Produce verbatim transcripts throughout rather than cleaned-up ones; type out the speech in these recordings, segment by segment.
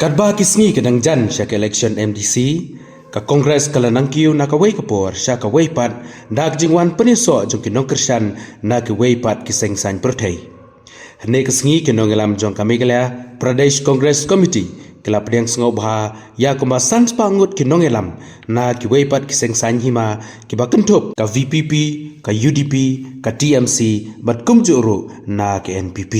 Katba ki sngi ka dang jan sha ka election M D C, ka Congress ka la nang kiew na kawei ka por sha kawei pat da ka jingwan pynïasoh jong ki nongkyrshan na kiwei pat ki seng saiñ pyrthei. Hynne ka sngi ki nongïalam jong ka Meghalaya Pradesh Congress Committee ki la pdiang sngewbha ïa kumba san spah ngut ki nongïalam na kiwei pat ki seng saiñ hima kiba kynthup ka V P P, ka U D P, ka T M C bad kumjuh ruh na ka N P P.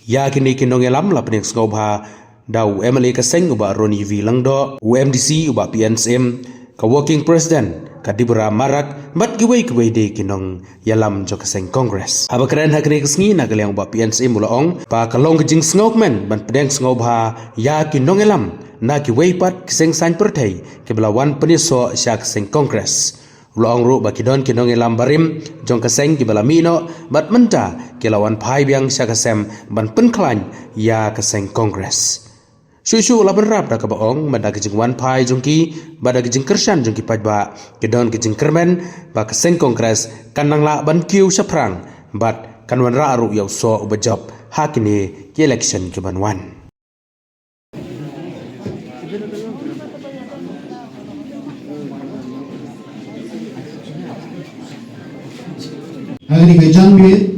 Ïa kine ki nongïalam la pdiang sngewbha da u M L A ka seng u Bah Ronnie V Lyngdoh, u M D C u Bah P N Syiem, ka Working President ka Deborah Marak bad kiwei kiwei de ki nongïalam jong ka seng Congress. Haba kren ha kane ka sngi na ka liang u Bah P N Syiem u la ong ba ka long ka jingsngewkmen ban pdiang sngewbha ïa ki nongïalam na kiwei pat ki seng saiñ pyrthei kiba la wan pynïasoh sha ka seng Congress. U la ong ruh ba ki don ki nongïalam barim jong ka seng kiba la mih noh bad mynta ki la wan phai biang sha ka sem ban pynkhlaiñ ïa ka seng Congress. Shuh shuh u la bynrap da kaba ong ba da ka jingwan phai jong ki bad da ka jingkyrshan jong ki paidbah, ki don ka jingkyrmen ba ka seng Congress kan nang lah ban kiew shaphrang bad kan wanrah ruh ïa u soh uba jop ha kine ki election kiban wan. Ha kane ka janmiet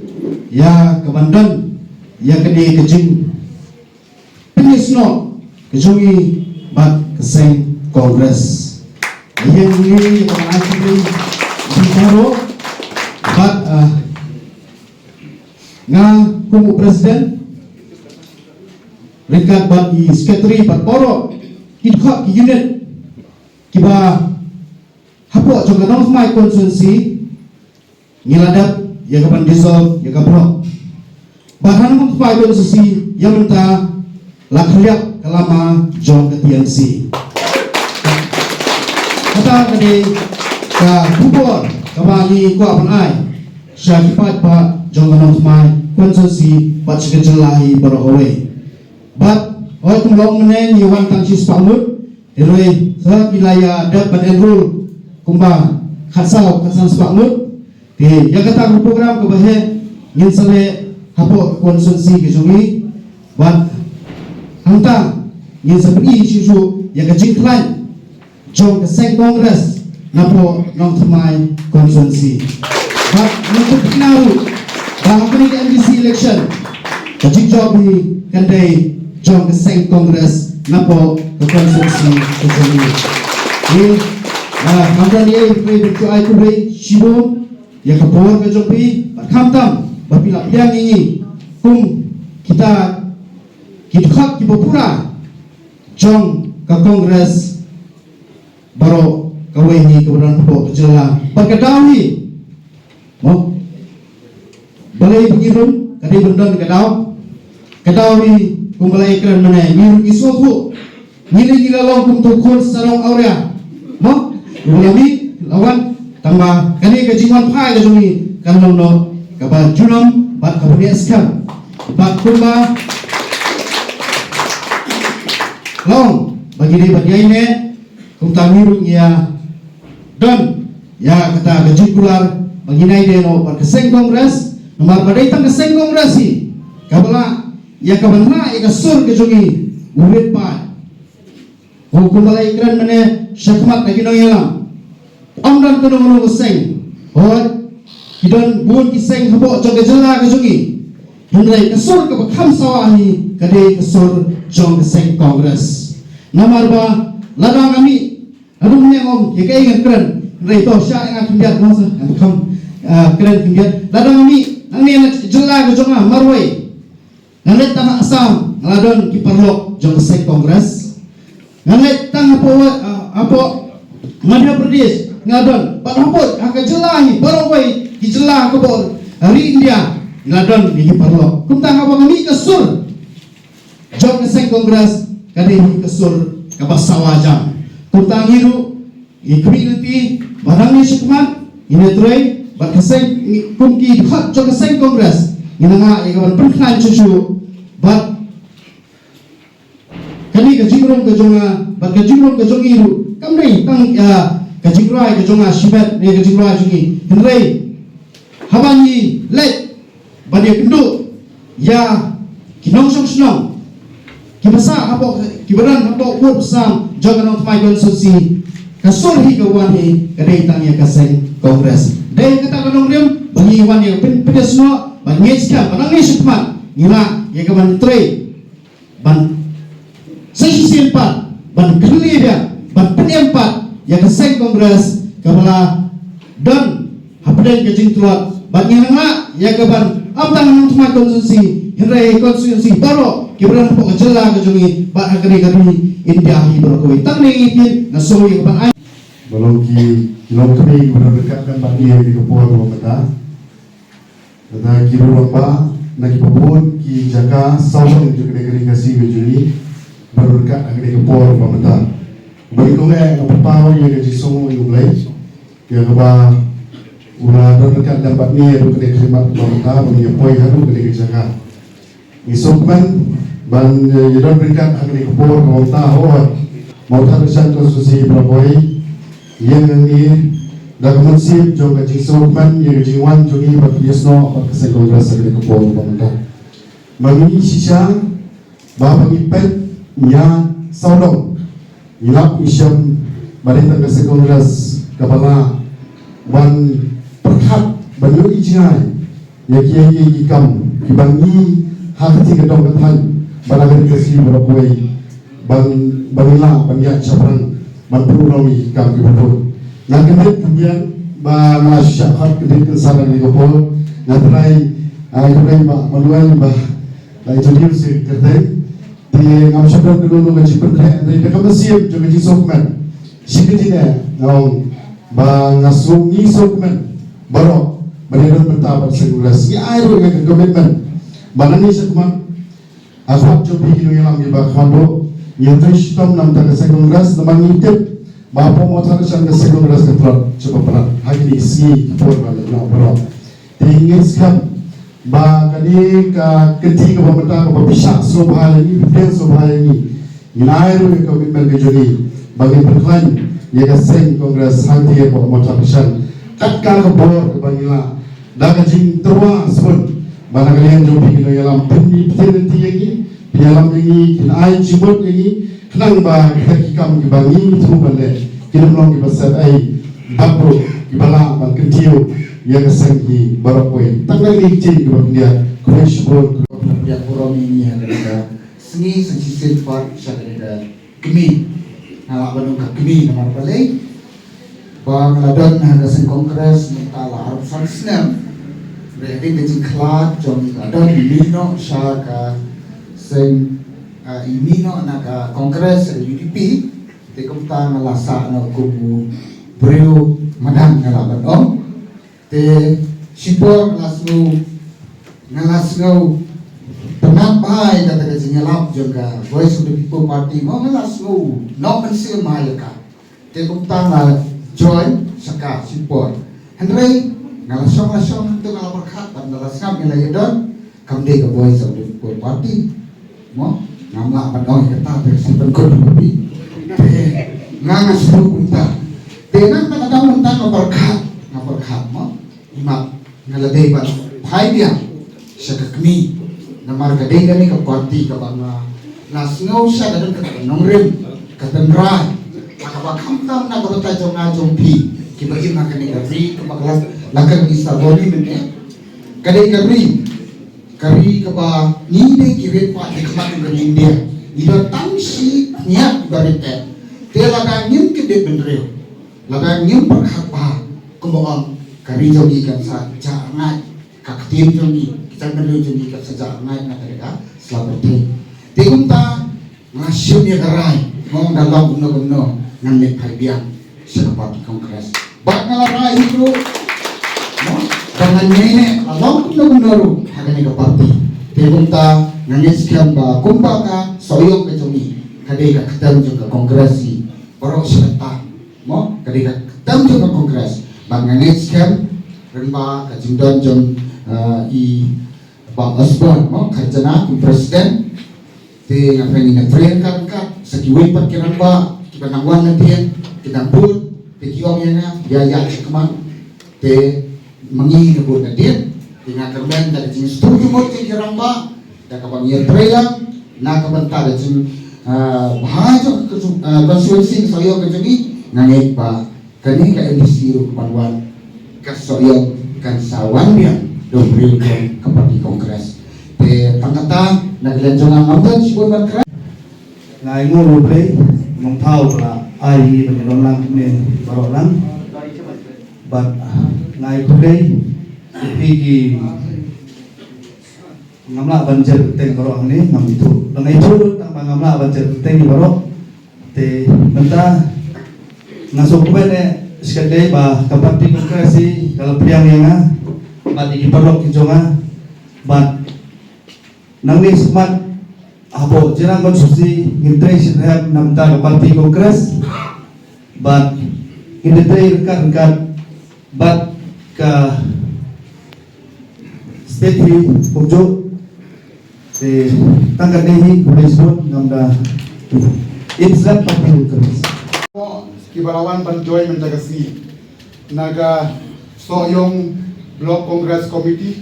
ïa ka ban don ïa kane ka jingpynïasnoh ka jong ngi bad ka seng Congress. Ïa ngi ïa ka ban ai shuh shuh bad, ah, nga kum u president ryngkat bad i secretary bad baroh ki dkhot ki unit kiba hapoh jong ka Nongthymmai constituency ngi la dep ïa ka ban dissolve ïa ka block. Bad ha Nongthymmai constituency ïa mynta la khlieh ka lama jong ka T M C. Kata ka dei ka khubor kaba ngi kwah ban ai sha ki paidbah jong ka Nongthymmai constituency bad sha ka jylla hi baroh kawei. Bad hooid, kum long mynne ngi wan tang shi spah ngut, hynrei sa ki la ïa dep ban enroll kumba khatsaw khatsan spah ngut. Te ïa kata ka program kaba heh ngin sa leh hapoh ka constituency ka jong ngi. Bad hangta ngin sa pyni shuh shuh ïa ka jingkhlaiñ jong ka seng Congress napoh Nongthymmai constituency. Bad ngi kynmaw ruh ba ha kane ka M D C election ka jingjop hi kan dei jong ka seng Congress napoh ka constituency ka jong ngi. Ngi, ah, ngam don ei ei ban shu ai khublei shibun ïa ka bor ka jong phi, bad khamtam ba phi la pdiang ïa ngi kum kita ki dkhot kiba pura jong ka Congress baroh kawei hi kaba don hapoh ka jylla. Bad ka daw hi, mo, balei ba ngi rung, ka dei ban don ka daw. Ka daw hi kumba la ïakren mynne, ngi rung ngi sngewthuh. Ngi dei ngi la long kum tu khun sarong awria. Mo, ngi la mih la wan, tangba kane ka jingwan phai ka jong ngi kan long noh kaba junom bad kaba neh skhem. Bad kumba long ba ngi dei ban ïaineh, kumta ngi ruh ngi ïa don ïa kata ka jingkular ba ngin ïaineh noh bad ka seng Congress. Namar ba dei tang ka seng Congress hi kaba lah ïa ka ban rah ïa ka sur ka jong ngi u rit paid. Ko kumba la ïakren mynne shakhmat na ki nongïalam, ym don kano kano ka seng. Hooid, ki don bun ki seng hapoh jong ka jylla ka jong ngi, hynrei ka sur kaba kham sawa hi ka dei ka sur jong ka seng Congress. Namar ba lada nga mih, nga dang ong ïa kaei ngan kren, hynrei to sha nga khyndiat mo, sa nga kham, ah, kren khyndiat. Lada nga mih nangne na jylla ka jong nga marwei, nga leit tang ha Assam, nga la don ki paralok jong ka seng Congress. Nga leit tang hapoh, ah, hapoh Madhya Pradesh, nga la don. Bad hapoh ha ka jylla hi baroh kawei ki jylla hapoh ri India, nga la don ki paralok. Kumta haba nga mih ka sur jong ka seng Congress, ka dei hi ka sur kaba sawa jam. Kumta ngi ruh ngi khmih lynti ba nangne shakhmat ngin ïatrei bad ka seng, kum ki dkhot jong ka seng Congress, ngin nang ïa ka ban pynkhlaiñ shuh shuh. Bad kane ka jingrung ka jong nga bad ka jingrung ka jong ngi ruh kam dei tang ïa ka jingrwai ka jong nga shimet ne ka jingrwai jong ngi, hynrei haba ngi leit ban ïakynduh ïa ki nongshong shnong, Ki basa hapoh, ki ba don hapoh ward ba san jong ka Nongthymmai constituency, ka sur hi ka wan hi ka dei tang ïa ka seng Congress. Dei kata ka nongrim ba ngi wan ïa ka pyn-, pynïasnoh ba ngi skhem ba nangne shakhmat ngi lah ïa ka ban trei ban sa shisien pat ban kylli biang ban pynim pat ïa ka seng Congress kaba la don hapdeng ka jingtlot. Bad ngi nang lah ïa ka ban ym tang ha Nongthymmai constituency hynrei constituency baroh kiba don hapoh ka jylla ka jong ngi bad ha kane ka ri India hi baroh kawei. Tang ne ngi pyn nga sngew ïa ka ban ai. Ba long ki, ki longkmie kiba don ryngkat bad ngi ha kane ka por ba mynta. Lada ki ruh rangbah na ki bun ki jaka sawdong jong kane ka ri Khasi ka jong ngi ba don ryngkat ha kane ka por ba mynta. Ba ngi ong eh nga pynpaw ïa ka jingsngew ïa U Blei ïa kaba u la don ryngkat lem bad ngi haduh kane ka khlieh ba mynta ba ngi ïa poi haduh kane ka jaka. Ngi sngewkmen ban, eh, ïa don ryngkat ha kane ka por kaba mynta, hooid. Mawthadraishan constituency baroh kawei ïeng ïa ngi da ka mynsiem jong ka jingsngewkmen ïa ka jingwan jong ngi ban pynïasnoh bad ka seng Congress ha kane ka por kaba mynta. Ba ngi shisha ba, ba ngi peit ïa sawdong ngi lap ngi shem ba dei tang ka seng Congress kaba lah ban pyrkhat ban ïohi jngai ïa ki, ïa ki, ïa ki kam kiba ngi ha ka kti ka dong ka thaiñ bad ha ka ri Khasi baroh kawei ban, ban ngi lah ban ïaid shaphrang ban pynurlong ïa ki kam kiba bun. Nga kyndit kumjuh ba nga la shu shah khot kyndit kynsan ha kane ka por. Nga trai, ah, khublei Bah Manuel ba la introduce ïa ka kyrteng. Te ngam shym don kano kano ka jingpynkhreh hynrei da ka mynsiem jong ka jingsngewkmen. Shi kyntien eh nga ong ba nga sngew, ngi sngewkmen baroh ba ngi don bynta bad seng Congress. Ngi ai ruh ïa ka commitment ba nangne shakhmat ha khmat jong phi ki nongïalam kiba khadduh ngi ïa trei shitom na ka bynta ka seng Congress namar ngi tip ba hapoh Mawthadraishan ka seng Congress ka tlot sha ba palat ha kine ki sngi ki por ba la ïoh baroh. Te ngi skhem ba kane ka kynti kaba mynta kaba phi shah sngewbha ïa ngi, phi pdiang sngewbha ïa ngi, ngin ai ruh ïa ka commitment ka jong ngi ba ngin pyrkhlaiñ ïa ka seng Congress hangtei hapoh Mawthadraishan. Kat ka ka bor kaba ngi lah da ka jingtyrwa sbun ba na ka liang jong phi ki nongïalam phin, phin ïa lynti ïa ngi, phin ïalam ïa ngi, phin ai jingmut ïa ngi. Khnang ba kita ki kam kiba ngi thmu ban leh kin ym long kiba set ei bad ruh kiba lah ban kyntiew ïa ka seng hi baroh kawei. Tang na kine ki ktien kiba khyndiat, khublei shibun. Khublei burom ïa ngi ha kane ka sngi, sa shisien pat sha kane ka kmie. Nga lah ban ong ka kmie namar balei? Ba nga la don ha ka seng Congress mynta la arphew san snem. Hynrei hadien ka jingkhlad jong ngi la don, i mih noh sha ka seng, ah, i mih noh na ka Congress, sha ka U D P. Te kumta nga la sah noh kum u briew madan, nga lah ban ong. Te shipor nga la sngew, nga la sngew pynngat bha ïa kata ka jingïalap jong ka Voice of the People Party, mo, nga la sngew nongpynsngewbha ïa ka. Te kumta nga join sha ka shipor. Hynrei nga la shong, la shong hangto, nga la pyrkhat bad nga la sngap ïa la ïa don, kam dei ka Voice of the People Party. Mo, ngam lah ban ong ïa kata, te shu pynkut ïa phi. Te nga, nga shu kumta. Te nangta ka daw mynta nga pyrkhat, nga pyrkhat, mo. Imat nga la dei ban phai biang sha ka kmie. Namar ka dei kane ka party kaba nga la sngew sha ka don kata ka nongrim, ka tynrai, ha kaba khamtam na ka bynta jong nga jong phi kiba im ha kane ka ri, kaba ka la, la ka ri Saboni mynne. Ka dei ka ri, ka ri kaba ngi dei ki rit paid ha khmat jong ka ri India. Ngi don tang shi khyndiat kiba rit eh. Te lada ngim kyndit bynriew, lada ngim pyrkhat bha, kumba ong, ka ri jong ngi kan sa jah rngaid, ka ktien jong ngi, ki jaitbynriew jong ngi kan sa jah rngaid na kata ka sla pyrthei. Te kumta nga shim ïa ka rai, nga ong da long kumno kumno ngan leit phai biang sha ka party Congress. Bad nga la rai hi ruh, mo, ba ngan ïaineh la long kumno kumno ruh ha kane ka party. Te kumta nga ngeit skhem ba kumba ka sohïong ka jong ngi, ka dei ka ktem jong ka Congress hi baroh shi katta. Mo, ka dei ka ktem jong ka Congress. Bad nga ngeit skhem, lyngba ka jingdon jong, eh, i Bah Osborne, mo, Kharjana kum president. Te nga pyrshang ïa nga trei ryngkat ryngkat sa kiwei pat ki rangbah kiba nang wan na dien, ki nang bud, te ki ong ïa nga, ïa, ïa, check man. Te ma ngi ngi bud na dien. Te nga kyrmen da ka jingsngewthuh jingmut ki rangbah, da kaba ngi ïa trei lang, Na ka bynta ka jing, ah, bha jong ka jong, ah, constituency ka Sohiong ka jong ngi, nga ngeit ba kane ka M D C ruh ban wan ka Sohiong kan sa wan biang da u briew jong ka party Congress. Te tang kata na ka liang jong nga ngam don shibun ban kren. Nga ainguh ïa U Blei, Nongthaw ba la ai ïa ngi ban ïa don lang ne baroh lang. Bad nga ai khublei ïa phi ki Ngam lah ban jer kyrteng baroh hangne, ngam ithuh. Dang ithuh tang ba ngam lah ban jer kyrteng baroh. Te mynta nga sngewkmen eh shikatdei ba ka party Congress ka la pdiang ïa nga bad ïa ki paralok ki jong nga. Bad nangne smat hapoh Jirang constituency ngin trei shitrhem na bynta ka party Congress. Bad ngin trei ryngkat ryngkat bad ka state hi kumjuh. Te tang katne hi khublei shibun, ngam da ip slap party Congress. Kiba la wan ban join mynta ka sngi na ka Sohiong Block Congress Committee,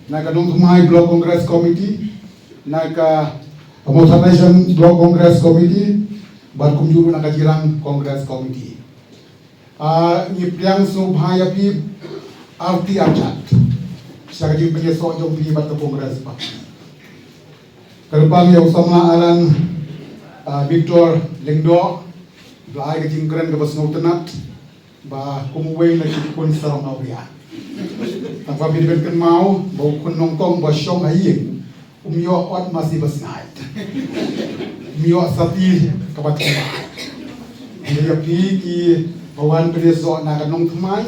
na ka Nongthymmai Block Congress Committee, na ka Mawthadraishan Block Congress Committee, bad kumjuh ruh na ka Jirang Congress Committee. Ah, ngi pdiang sngewbha ïa phi arti arjat sha ka jingpynïasoh jong phi bad ka Congress Party. Kyrpang ïa u samla Alan, ah, Victor Lyngdoh, ba la ai ka jingkren kaba sngewtynnat ba kum uwei na ki khun sarong awria. Tang ba phi dei ban kynmaw ba u khun nyngkong ba shong ha ïing um ïoh ot masi ba sngaid. Um ïoh sati kaba thymmai. Ïa phi kiba wan pynïasoh na ka Nongthymmai,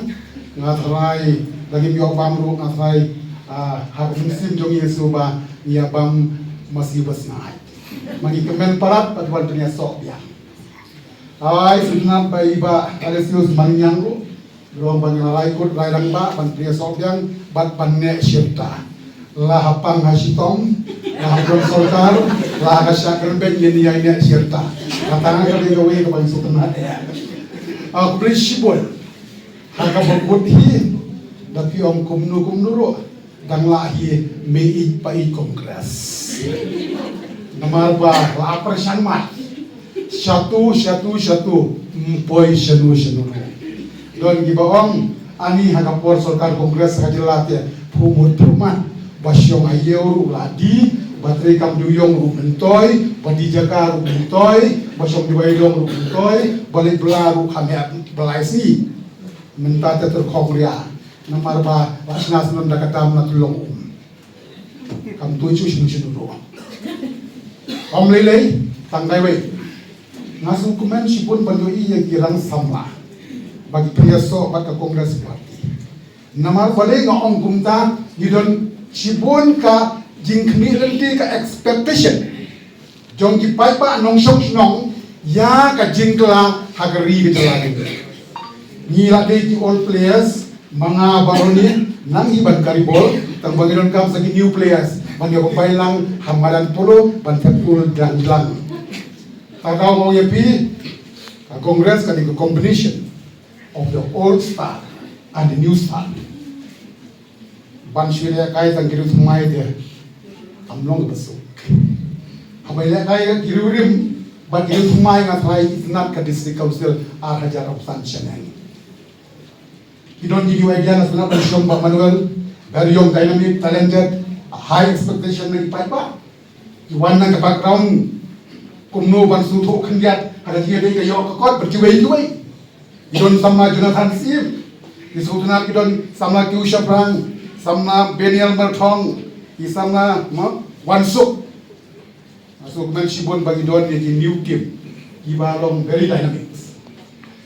nga tharai lada ngim ïoh bam ruh nga tharai, ah, ha ka mynsiem jong ngi shu ba ngi ïa bam masi ba sngaid. Ma ngi kmen palat bad wan pynïasoh biang. Ai, sngewtynnat ba i Bah Aloysius Marngiang ruh, ruh ban ïa la lai kut lai rangbah ban pynïasoh biang bad ban neh shirta. La ha pang ha shitom, la ha pang sorkar, la ha ka shah kyrpang ïa ngi ïa neh shirta. Kata nga ka dei kawei kaba sngewtynnat. Ah, khublei shibun. Ha kaba kut hi da phi ong kumno kumno ruh. Dang lah hi mei ïeit pa ïeit Congress. Namar ba la pyrshang mat. Shatu, shatu, shatu. Ym poi shano, shano. Don kiba ong ani ha ka por sorkar Congress ha ka jylla te phu mut phu man. Ba shong ha ïew ruh la die, ba trei kam dewïong ruh myntoi, ba die jaka ruh myntoi, ba shong duwai dong ruh myntoi, ba leit bylla ruh kham heh ba lai sngi. Mynta te tyrkhong ria. Namar ba la shna snem da ka tam na tu long um. Kam tu shu shu shu tu. Ym lei lei tang kai wei. Nga sngewkmen shibun ban ïohi ïa ki rang samla ba ki pynïasoh bad ka Congress Party. Namar balei nga ong kumta, ngi don shibun ka jingkhmih lynti, ka expectation jong ki paidbah nongshong shnong ïa ka jingkylla ha ka ri ka jylla. Ngi la dei ki old players, ma nga baroh ngi nang hi ban kari bol, tang ba ngi donkam sa ki new players ban ïa bai lang ha madan polo ban thep kul dang lang. Tang ka ong ïa phi, ka Congress ka dei ka combination of the old star and the new star. Ban shu lehkai tang ki riewthymmai te kam long kaba suk. Haba lehkai ki riewrim bad ki riewthymmai nga tharai itynnad ka District Council ar hajar arphew san shaneng. Ki don ki new idea na sngewtynnad ban shong Bah Manuel, very young, dynamic, talented, a high expectation na ki paidbah. Ki wan na ka background kumno ban sngewthuh khyndiat ha ka jingïadei ka ïoh ka kot bad kiwei kiwei. Ki don samla Jonathan Syiem, ki sngewtynnad, ki don samla Kiew Shaphrang, samla Beniel Marthong, ki samla, mo, Wansuk. Nga sngewkmen shibun ba ki don ïa ki new team kiba long very dynamics.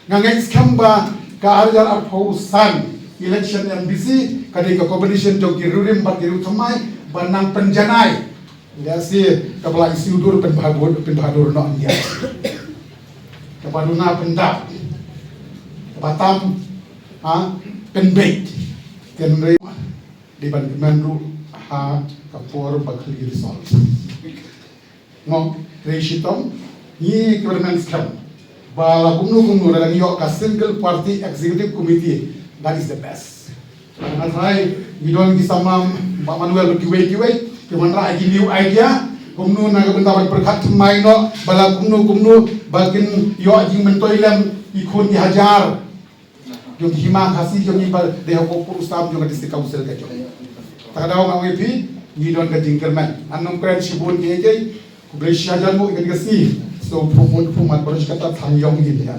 Nga ngeit skhem ba ka ar hajar arphew san election M D C ka dei ka combination jong ki riewrim bad ki riewthymmai ban nang pynjanai. Lehse kaba la ïohi dur pynbhadur, pynbhadur noh ïa kaba duna pyndap, kaba tam, ha, pynbeit. Te hynrei dei ban kmen ruh ha ka por ba khlieh result. Ngok trei shitom, ngi kyrmen skhem ba la kumno kumno la ïoh ka single party executive committee, that is the best. Nga tharai ngi don ki samla Bah Manuel bad kiwei kiwei ki wanrah ki new idea. Kumno na ka bynta ban pyrkhat thymmai noh ba la kumno kumno ba kin ïoh jingmyntoi lem ki khun ki hajar jong ki hima Khasi jong ngi ba dei ha ka pur u sam jong ka District Council ka jong. Ta ka daw nga ong ïa phi, ngi don ka jingkyrmen. Ngan ym kren shibun kiei kiei. Khublei shihajar nguh ïa kane ka sngi. So phu mut phu mat baroh shi katta tang ïong ngi ïa.